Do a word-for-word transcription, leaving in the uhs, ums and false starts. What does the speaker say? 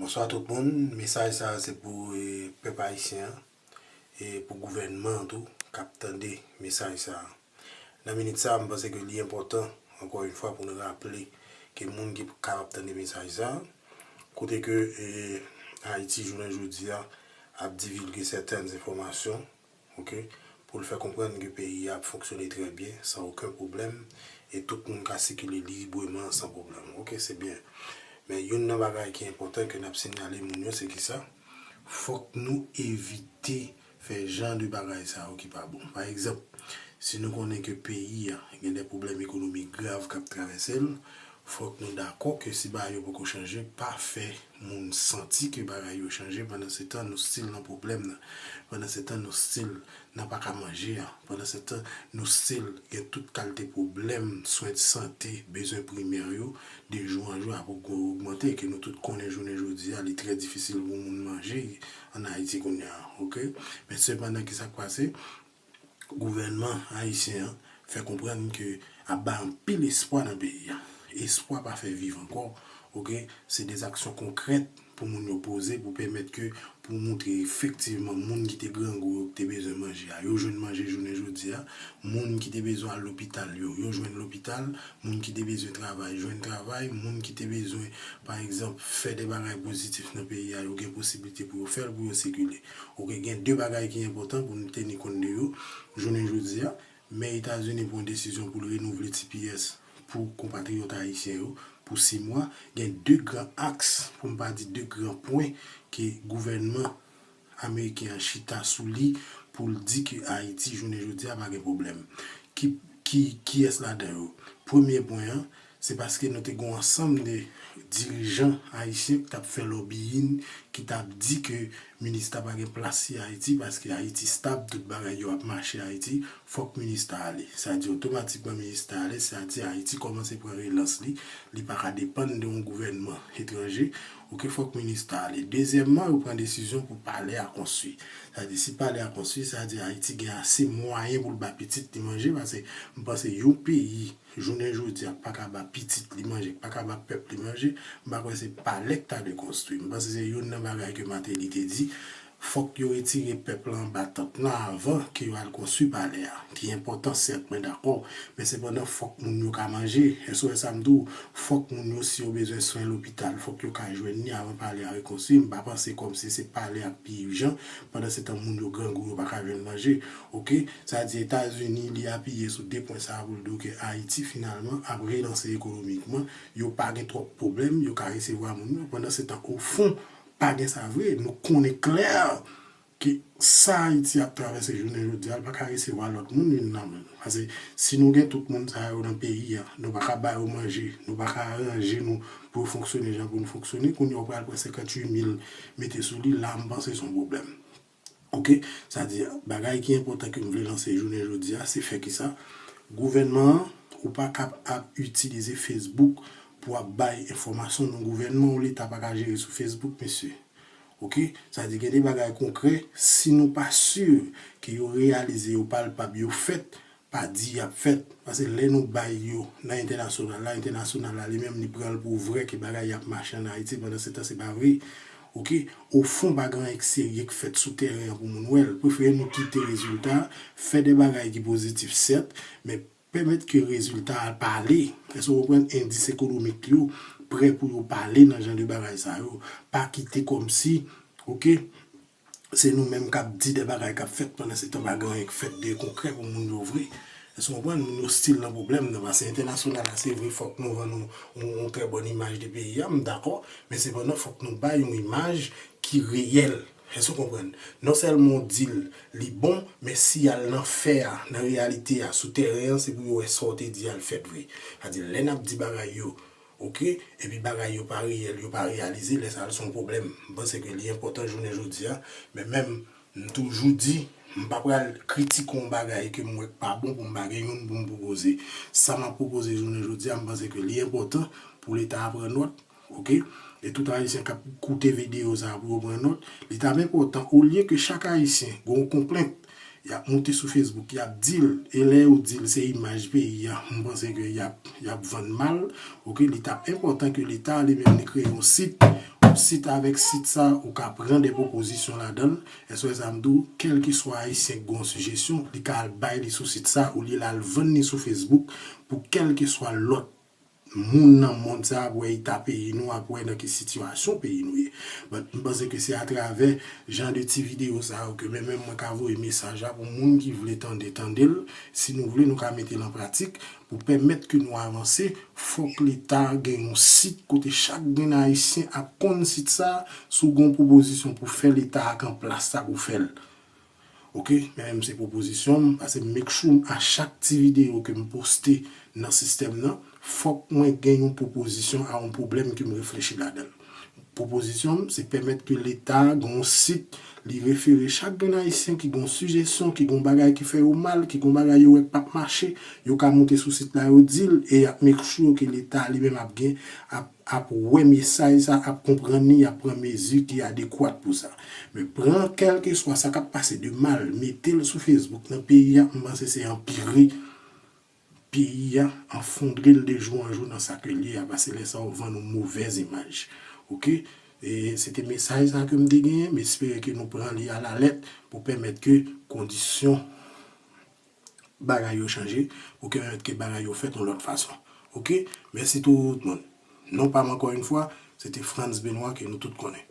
Bonswa tout moun, mesaj sa a se pou eh, pèp ayisyen an e pou gouvènman an tou k ap tande mesaj sa a. Nan minit sa a, m panse ke li enpòtan, ankò yon fwa, pou nou raple ke moun ki ka ap tande mesaj sa a, kote ke eh, Ayiti jounen jodi a ap divilge sètèn enfòmasyon, ok, pou l fè konprann ke peyi a ap fonksyone trè byen, san okenn pwoblèm, e tout moun ka sikile libreman san pwoblèm. Ok, se byen. Men youn nan bagay ki enpòtan ke n ap sinyale moun yo, se kisa? Fòk nou evite fè jan de bagay sa yo ki pa bon. Pa egzanp, si nou konnen ke peyi a gen de pwoblèm ekonomik grav k ap travèse l, fòk nou dakò ke si bagay yo poko chanje, pa fè moun santi ke bagay yo chanje, pandan se tan nou still nan pwoblèm nan, pandan se tan nou still nan pa ka manje a, pandan se tan nou still gen tout kalite pwoblèm swen sante, bezwen primè yo, de jou an jou ap ogmante, ke nou tout konnen jounen jodi a, li trè difisil pou moun manje ann Ayiti kounye a, ok? Men sepandan, kisa k pase? Gouvènman ayisyen an fè konprann ke ap bay anpil espwa nan peyi a. Espwa pa fè viv ankò, ok? Se de aksyon konkrèt pou moun yo poze, pou pèmèt ke, pou moutre efektivman moun ki te grangou yo, ki te bezwen manje a, yo jwenn manje jounen jodi a, moun ki te bezwen al lopital yo, yo jwenn lopital, moun ki te bezwen travay, jwenn travay, moun ki te bezwen, pa egzanp, fè de bagay pozitif nan peyi a, yo gen posiblite pou yo fè l, pou yo sikile. Ok, gen de bagay ki enpòtan pou nou teni kont de yo jounen jodi a. Men Etazini pran desizyon pou l renouvle T P S pou konpatriyòt ayisyen yo pou sis mwa. Gen de gran aks, pou m pa di de gran pwen, ke gouvènman ameriken an chita sou li pou l di ke Ayiti, jounen jodi a, pa gen pwoblèm. Ki, ki, kiyès ladan yo? Premye pwen an, se paske nou te gen yon ansanm de dirijan ayisyen ki t ap fè lobbying, ki t ap di ke minista pa gen plas si Ayiti, paske Ayiti stab, tout bagay yo ap mache Ayiti, fòk minista ale. Sa di otomatikman minista ale, sa di Ayiti kòmanse pran relans li, li pa ka depann de yon gouvènman etranje, ok, fòk minista ale. Dezyèmman, yo pran desizyon pou palè a konstwi. Sa di si palè a konstwi, sa di Ayiti gen ase mwayen pou l ba pitit li manje, paske m panse yon peyi jounen jodi a pa ka ba pitit li manje, pa ka ba pèp li manje, m pa kwè se palè k ta dwe konstwi. M panse se youn nan bagay ke Martelly te di, fòk yo retire pèp la anba tant lan avan ke yo al konstwi palè a, ki enpòtan sèt, mwen dakò, men sepandan fòk moun yo ka manje. Èske w wè sa m di w? Fòk moun yo, si yo bezwen swen lopital, fòk yo ka jwenn li avan palè a rekonstwi. M pa panse kòmsi se palè a k pi ijan, pandan se tan moun yo grangou, yo pa ka jwenn manje. Ok, sa di Etazini, li apiye sou de pwen sa a pou l di w ke Ayiti, finalman, ap relanse ekonomikman, yo pa gen twòp pwoblèm, yo ka resevwa moun yo. Pandan se tan, o fon, pa gen sa vre. Nou konnen klè ke sa Ayiti ap travèse jounen jodi a, l pa ka resevwa lòt moun vin nan men nou. Paske si nou gen tout moun sa yo nan peyi a, nou pa ka ba yo manje, nou pa ka aranje nou pou yo fonksyone jan pou nou fonksyone, kounye a w pral pran senkanntuit mil mete sou li, la m panse se yon pwoblèm. Ok, sa di, bagay ki enpòtan ke m vle lanse jounen jodi a, se fè kisa? Gouvènman an, ou pa kab ap itilize Facebook pou ap bay enfòmasyon nan gouvènman ou, Leta pa ka jere sou Facebook, mesye. Ok, sa di gen de bagay konkrè, si nou pa si ke yo reyalize, yo palpab, yo fèt, pa di y ap fèt. Paske lè nou bay yo nan entènasyonal la, entènasyonal la li menm li pran l pou vrè ke bagay y ap mache ann Ayiti, pandan se tan se pa vre. Ok, o fon pa gen anyen k serye k fèt sou tèren an pou moun wè l. Prefere nou kite rezilta, fè de bagay ki pozitif sèt, men pèmèt ke rezilta a pale. Èske w konprann? Endis ekonomik yo prè pou yo pale nan jan de bagay sa yo. Pa kite kòmsi, ok, se nou menm k ap di de bagay k ap fèt, pandan se tan pa gen anyen k fèt de konkrè pou moun yo vre. Èske w konprann? Moun yo still nan pwoblèm nan, paske entènasyonal la, se vre, fòk nou vann yon, yon, yon trè bòn imaj de peyi a, m dakò, men sepandan, fòk nou bay yon imaj ki reyèl. Èske w konprann? Non sèlman w di l, li bon, men si y al nan fè a, nan reyalite a, sou tèren an, se pou yo wè sa w te di a, l fèt vre. Sa di, lè n ap di bagay yo, ok, epi bagay yo pa reyèl, yo pa reyalize, lè sa a, se yon pwoblèm. M panse ke li enpòtan jounen jodi a, men menm, m toujou di, m pa pral kritike yon bagay ke m wè k pa bon pou m pa gen youn pou m pwopoze. Sa m ap pwopoze jounen jodi a, m panse ke li enpòtan pou Leta a pran nòt, ok? E tout Ayisyen k ap koute videyo sa a pou yo pran nòt, li t ap enpòtan, olye ke chak Ayisyen gen yon konplent, y ap monte sou Facebook, y ap di l, e lè yo di l se imaj peyi a, m panse ke y ap, y ap vann mal, ok? Li t ap enpòtan ke Leta a li menm li kreye yon sit, Sit avèk sit sa, ou ka pran de pwopozisyon ladan l. Èske sa m di w, kèlkeswa Ayisyen ki gen yon sijesyon, li ka al bay li sou sit sa, olye l al vann li sou Facebook pou kèlkeswa lòt moun nan mond sa ap wè eta peyi nou, ap wè nan ki sitiyasyon peyi nou ye. But, m panse ke se atravè jan de ti videyo sa yo ke menm, menm mwen ka voye mesaj la pou moun ki vle tande, tande l. Si nou vle, nou ka mete l an pratik pou pèmèt ke nou avanse. Fòk Leta gen yon sit kote chak grenn Ayisyen ap konn sit sa, si w gen yon pwopozisyon pou fè, Leta ak an plas sa pou fè l. Oke, men menm se pwopozisyon m, paske m make sure a chak ti videyo ke m poste nan sistèm nan, fòk mwen gen yon pwopozisyon a yon pwoblèm ke m reflechi ladan l. Pwopozisyon m, se pèmèt ke Leta gen yon sit, li refere chak grenn Ayisyen ki gen yon sijesyon, ki gen yon bagay ki fè yo mal, ki gen yon bagay yo wè k p ap mache, yo ka moute sou sit la, yo di l, e y ap make sure ke Leta li menm ap gen, ap ap wè mesaj sa, ap konprann li, ap pran mezi ki adekwat pou sa. Men pran kèlkeswa sa k ap pase de mal, mete l sou Facebook nan peyi a, m panse se anpire peyi a, anfondre l de jou an jou nan sa ke l ye a, paske lè sa w vann yon movèz imaj. Oke? E se te mesaj sa ke m te genyen, m espere ke nou pran li a la lèt pou pèmèt ke kondisyon bagay yo chanje, pou ke pèmèt ke bagay yo fèt yon lòt fason. Oke? Mèsi tout moun. Non pa m ankò yon fwa, se te Frantz Benoît ke nou tout konnen.